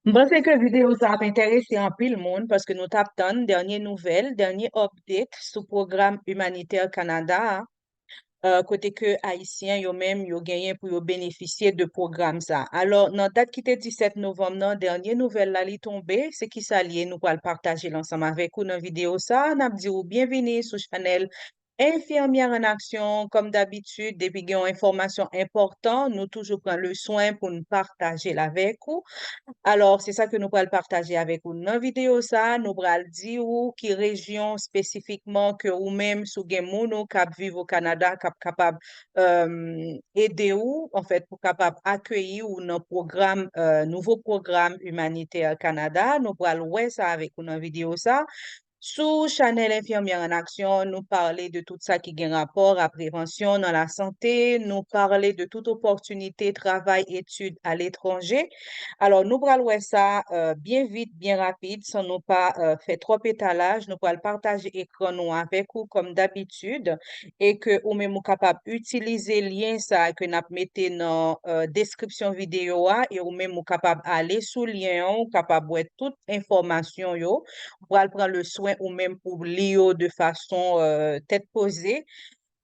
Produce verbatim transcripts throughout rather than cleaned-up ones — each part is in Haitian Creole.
M panse ke videyo sa ap enterese anpil moun paske nou t ap tann dènye nouvèl, dènye update sou pwogram imanitè Kanada a, euh, kote ke Ayisyen yo menm yo genyen pou yo benefisye de pwogram sa. Alò, nan dat ki te disèt novanm nan, dènye nouvèl la li tonbe, se kisa l ye nou pral pataje l ansanm avèk ou nan videyo sa. N ap di w byenvini sou chanèl Enfimyè an aksyon, kòm dabitid, depi gen yon enfòmasyon enpòtan, nou toujou pran le swen pou n pataje l avèk ou. Alò, se sa ke nou pral pataje avèk ou nan videyo sa a. Nou pral di ou ki rejyon espesifikman ke ou menm, si w gen moun ou k ap viv o Kanada, k ap kapab, euh, ede ou, anfèt, pou kapab akeyi ou nan pwogram, euh, nouvo pwogram imanitè Kanada. Nou pral wè sa avèk ou nan videyo sa. Sou chanèl Enfimyè an aksyon, nou pale de tout sa ki gen rapò a prevansyon nan lasante, nou pale de tout opòtinite travay, etid aletranje. Alò, nou pral wè sa, euh, byen vit, byen rapid, san nou pa, euh, fè twòp etalaj. Nou pral pataje ekran nou avèk ou kòm dabitid e ke ou menm ou kapab itilize lyen sa ke n ap mete nan, euh, deskripsyon videyo a e ou menm ou kapab ale sou lyen an, ou kapab wè tout enfòmasyon yo. Ou pral pran le swen ou menm pou li yo de fason, euh, tèt poze.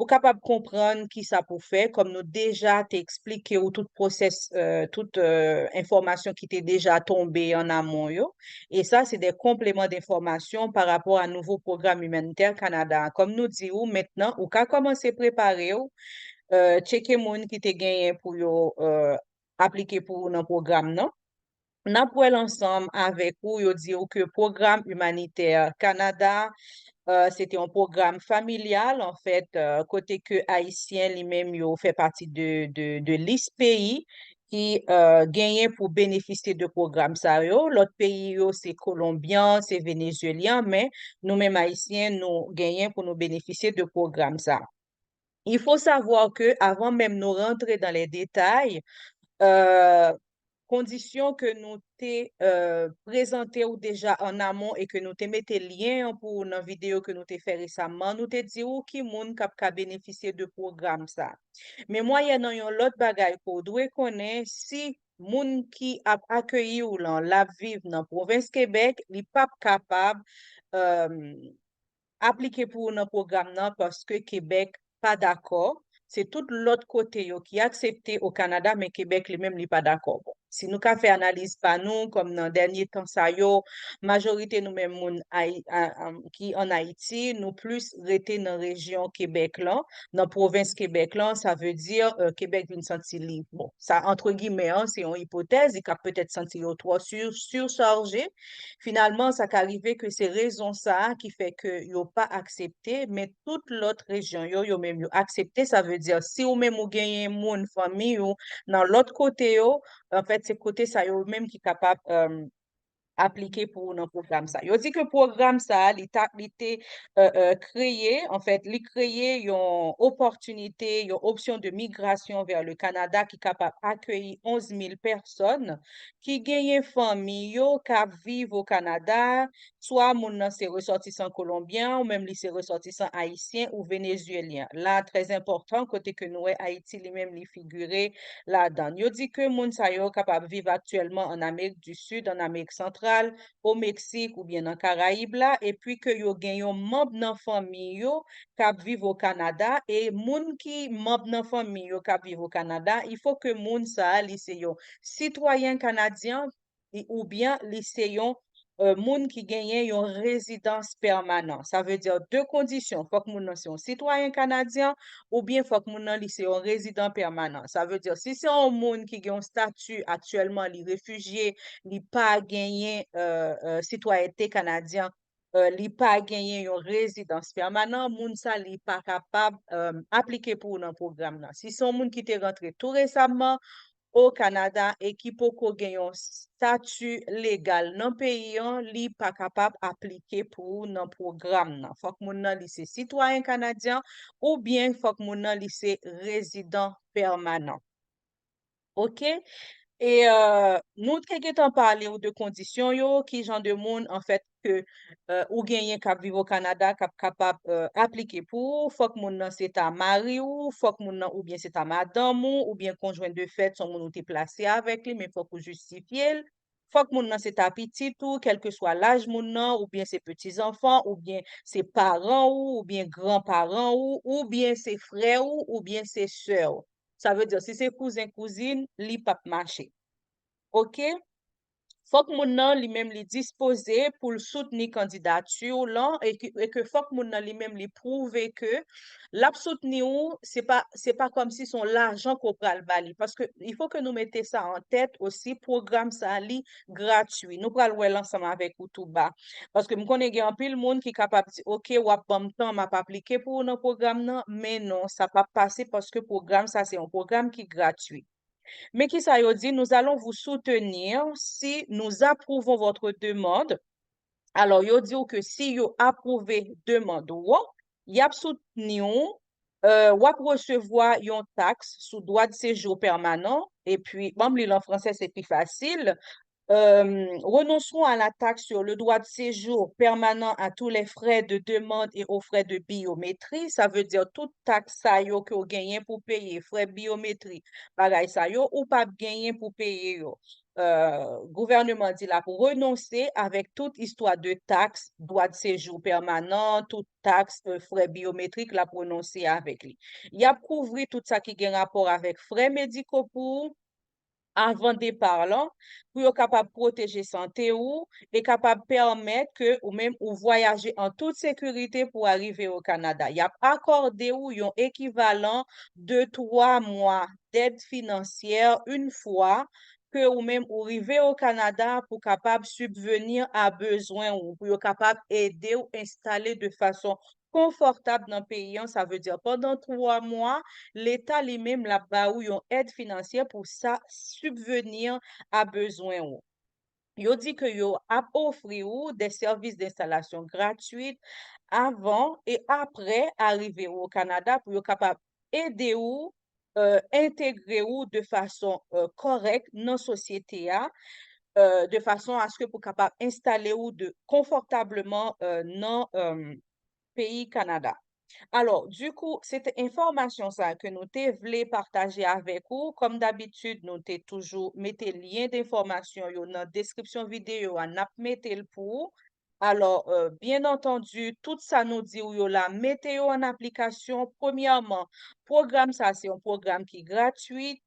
Ou kapab konprann kisa pou fè, kòm nou deja te eksplike ou tout pwosès, euh, tout, euh, enfòmasyon ki te deja tonbe an amon yo. E sa, se de konpleman denfòmasyon pa rapò a nouvo pwogram imanitè Kanada a. Kòm nou di ou, mentnan, ou ka kòmanse prepare w, euh, tcheke moun ki te genyen pou yo, euh, aplike pou ou nan pwogram nan. N ap wè l ansanm avèk ou, yo di w ke pwogram imanitè Kanada, euh, se te yon pwogram familyal, anfèt, euh, kote ke Ayisyen li menm yo fè pati de, de, de lis peyi ki, euh, genyen pou benefisye de pwogram sa yo. Lòt peyi yo, se Kolonbyen, se Venezyelyen, men nou menm Ayisyen, nou genyen pou nou benefisye de pwogram sa. Il faut savoir que, avan menm nou rantre dans les détails, euh, kondisyon ke nou te, euh, prezante w deja an amon e ke nou te mete lyen an pou ou nan videyo ke nou te fè resaman, nou te di w ki moun k ap ka benefisye de pwogram sa. Men mwayennan yon lòt bagay ke w dwe konnen, si moun ki ap akeyi w lan, l ap viv nan pwovens Kebèk, li p ap kapab, euh, aplike pou ou nan pwogram nan paske Kebèk pa dakò. Se tout lòt kote yo ki aksepte o Kanada, men Kebèk li menm li pa dakò. Bon, si nou ka fè analiz pa nou, kòm nan dènye tan sa yo, majorite nou menm moun Ayi-, a, a, ki ann Ayiti, nou plis rete nan rejyon Kebèk lan, nan pwovens Kebèk lan, sa vle di, euh, Kebèk vin santi li, bon, sa, antre gimè, an, se yon ipotèz, li ka petèt santi yo twò sur-, surchaje. Finalman, sa ka rive ke se rezon sa a ki fè ke yo pa aksepte, men tout lòt rejyon yo, yo menm yo aksepte. Sa vle di, si ou menm ou genyen moun, fanmi ou, nan lòt kote yo, anfèt, se kote sa yo menm ki kapab, euh, aplike pou ou nan pwogram sa. Yo di ke pwogram sa a, li ta, li te, euh, euh, kreye, anfèt, li kreye yon opòtinite, yon opsyon de migrasyon vers le Canada ki kapab akeyi onz mil pèsòn ki genyen fanmi yo k ap viv o Kanada, swa moun nan se resòtisan kolonbyen, ou menm li se resòtisan ayisyen ou venezyelyen. La, trè enpòtan, kote ke nou wè Ayiti li menm li figire ladan. Yo di ke moun sa yo kapab viv aktyèlman ann Amerik di Sid, ann Amerik Santral, o Meksik oubyen nan Karayib la, epi ke yo gen yon manm nan fanmi yo k ap viv o Kanada, e moun ki manm nan fanmi yo k ap viv o Kanada, il faut que moun sa a, li se yon sitwayen kanadyen, li, oubyen li se yon, euh, moun ki genyen yon rezidans pèmanan. Sa vle di de kondisyon, fòk moun nan se yon sitwayen kanadyen, oubyen fòk moun nan li se yon rezidan pèmanan. Sa vle di, si se yon moun ki gen yon stati aktyèlman, li refijye, li pa genyen, euh, euh, sitwayènte kanadyen, euh, li pa genyen yon rezidans pèmanan, moun sa li pa kapab, euh, aplike pou ou nan pwogram nan. Si se yon moun ki te rantre tou resaman o Kanada e ki poko gen yon stati legal nan peyi an, li pa kapab aplike pou ou nan pwogram nan. Fòk moun nan li se sitwayen kanadyen oubyen fòk moun nan li se rezidan pèmanan. Oke? E, euh, nou te gentan pale w de kondisyon yo, ki jan de moun, anfèt, ke, euh, ou genyen k ap viv o Kanada, k ap kapab, euh, aplike pou ou. Fòk moun nan se ta mari w, fòk moun nan oubyen se ta madanm ou, oubyen konjwen de fèt, se yon moun ou te plase avèk li, men fòk ou jistifye l. Fòk moun nan se ta pitit ou, kèlkeswa laj moun nan, oubyen se peti zanfan, oubyen se paran ou, oubyen granparan ou, oubyen se frè ou, oubyen se sè w. Sa vle di, si se kouzen, kouzin, li p ap mache. Oke? Fòk moun nan, li menm, li dispoze pou l soutni kandidati w lan, e ke, e ke fòk moun nan, li menm, li pwouve ke l ap soutni w, se pa, se pa kòmsi se yon lajan ke w pral ba li. Paske, il faut que nou mete sa an tèt osi, pwogram sa, li gratui. Nou pral wè l ansanm avèk ou tou ba. Paske m konnen gen anpil moun ki kapab di, "Oke, w ap ban m tan, m ap aplike pou ou nan pwogram nan," men non, sa p ap pase paske pwogram sa, se yon pwogram ki gratui. Men kisa yo di, "Nous allons vous soutenir si nous approuvons votre demande." Alò, yo di w ke si yo apwouve demann ou an, y ap soutni w, euh, w ap resevwa yon taks sou dwa de sejou pèmanan, epi, ban m li l an fransè, se pi fasil. Euh, renonceront à la taxe sur le droit de séjour permanent, à tous les frais de demande et aux frais de biométrie. Sa vle di tout taks sa yo ke w genyen pou peye, frè biyometri, bagay sa yo, ou p ap genyen pou peye yo. Euh, gouvènman di l ap renonse avèk tout istwa de taks, dwa de sejou pèmanan, tout taks, euh, frè biyometrik, l ap renonse avèk li. Y ap kouvri tout sa ki gen rapò avèk frè mediko pou ou avan depa lan, pou yo kapab pwoteje sante ou e kapab pèmèt ke ou menm ou vwayaje an tout sekirite pou w arive o Kanada. Y ap akòde ou yon ekivalan de twa mwa dèd finansyè yon fwa ke ou menm ou rive o Kanada pou kapab sibveni a bezwen ou, pou yo kapab ede w enstale de fason konfòtab nan peyi an, sa vle di pandan twa mwa, Leta li menm l ap ba ou yon èd finansyè pou sa sibveni a bezwen ou. Yo di ke yo ap ofri ou de sèvis de enstalasyon gratwit avan e apre arive ou o Kanada pou yo kapab ede ou, euh, entegre ou de fason, euh, kòrèk nan sosyete a, euh, de fason aske pou kapab enstale ou de, konfòtableman, euh, nan, euh, peyi Kanada. Alò, dikou, se te enfòmasyon sa ke nou te vle pataje avèk ou. Kòm dabitid, nou te toujou mete lyen de enfòmasyon yo nan deskripsyon videyo a, n ap mete l pou ou. Alò, euh, byen antandi, tout sa nou di w yo la, mete yo an aplikasyon. Premyèman, pwogram sa, se yon pwogram ki gratwit.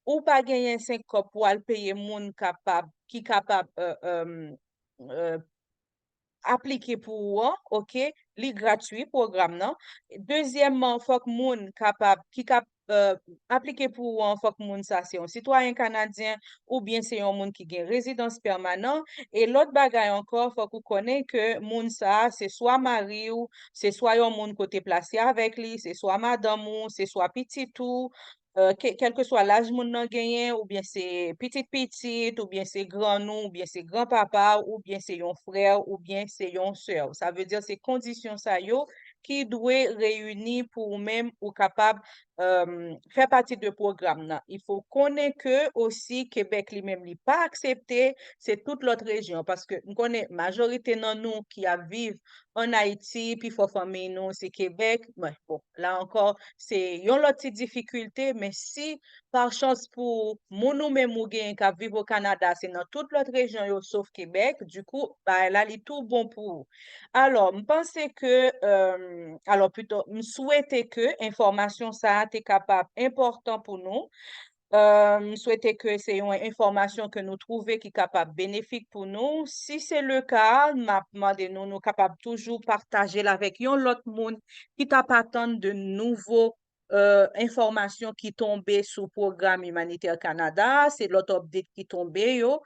Ou pa genyen senk kòb pou al peye moun kapab, ki kapab, euh, euh, euh, aplike pou ou an, oke? Li gratwi, pwogram nan. Dezyèmman, fòk moun kapab, ki kap, euh, aplike pou ou an, fòk moun sa se yon sitwayen kanadyen oubyen se yon moun ki gen rezidans pèmanan. E lòt bagay ankò, fòk ou konnen ke moun sa se swa mari w, se swa yon moun ke w te plase avèk li, se swa madanm ou, se swa pitit ou, euh, ke, kèlkeswa laj moun nan genyen, oubyen se pitit pitit, oubyen se grann ou, oubyen se granpapa w, oubyen se yon frè w, oubyen se yon sè w. Sa vle di se kondisyon sa yo ki dwe reyini pou ou menm ou kapab, euh, fè pati de pwogram nan. Il faut konnen ke osi Kebèk li menm li pa aksepte, se tout lòt rejyon, paske m konnen majorite nan nou ki ap viv ann Ayiti, pifò fanmi nou se Kebèk. Mwen, bon, la ankò, se yon lòt ti difikilte, men si pa chans pou moun ou menm ou genyen k ap viv o Kanada, se nan tout lòt rejyon yo, sof Kebèk, dikou, bagay la, li tou bon pou ou. Alò, m panse ke, euh, alò, pito, m swete ke enfòmasyon sa a te kapab enpòtan pou nou. Euh, m swete ke se yon enfòmasyon ke nou twouve ki kapab benefik pou nou. Si se le ka, m ap mande nou, nou kapab toujou pataje l avèk yon lòt moun ki t ap atann de nouvo, euh, enfòmasyon ki tonbe sou pwogram Imanitè Kanada, se lòt update ki tonbe yo.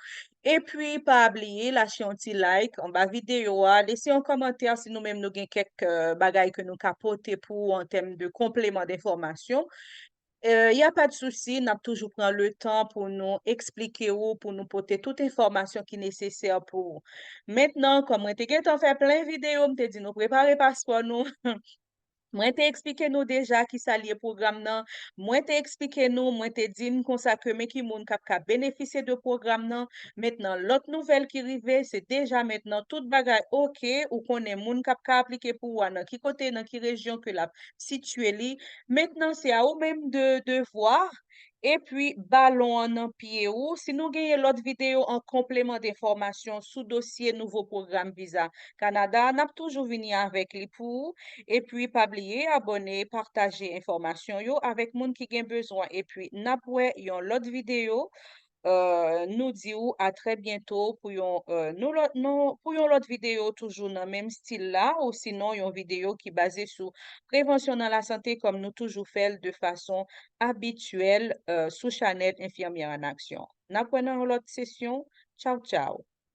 Epi, pa bliye lache yon ti like anba videyo a, lese yon kòmantè si nou menm nou gen kèk, euh, bagay ke nou ka pote pou ou an tèm de konpleman denfòmasyon. Euh, y a pas de souci, n ap toujou pran le tan pou nou eksplike ou, pou nou pote tout enfòmasyon ki nesesè pou ou. Mentnan, kòm mwen te gentan fè plen videyo, m te di nou prepare paspò nou. Mwen te eksplike nou deja kisa l ye pwogram nan. Mwen te eksplike nou, mwen te di n konsa ke men ki moun k ap ka benefisye de pwogram nan. Mentnan, lòt nouvèl ki rive, se deja mentnan tout bagay oke, ou konnen moun k ap ka aplike pou ou a nan ki kote, nan ki rejyon ke l ap sitiye li. Mentnan, se a ou menm de devwa epi balon an nan pye ou. Si nou genyen lòt videyo an konpleman de enfòmasyon sou dosye nouvo pwogram viza Kanada a, n ap toujou vini avèk li pou ou. Epi pa bliye abòne, pataje enfòmasyon yo avèk moun ki gen bezwen. Epi n ap wè yon lòt videyo. Euh, nou di ou a trè byento pou yon, euh, nou lòt, nou, pou yon lòt videyo toujou nan menm stil la, ou sinon yon videyo ki baze sou prevansyon nan lasante kòm nou toujou fè l de fason abityèl, euh, sou chanèl Infirmière en Action. N ap wè nan yon lòt sesyon. Tchaw, tchaw.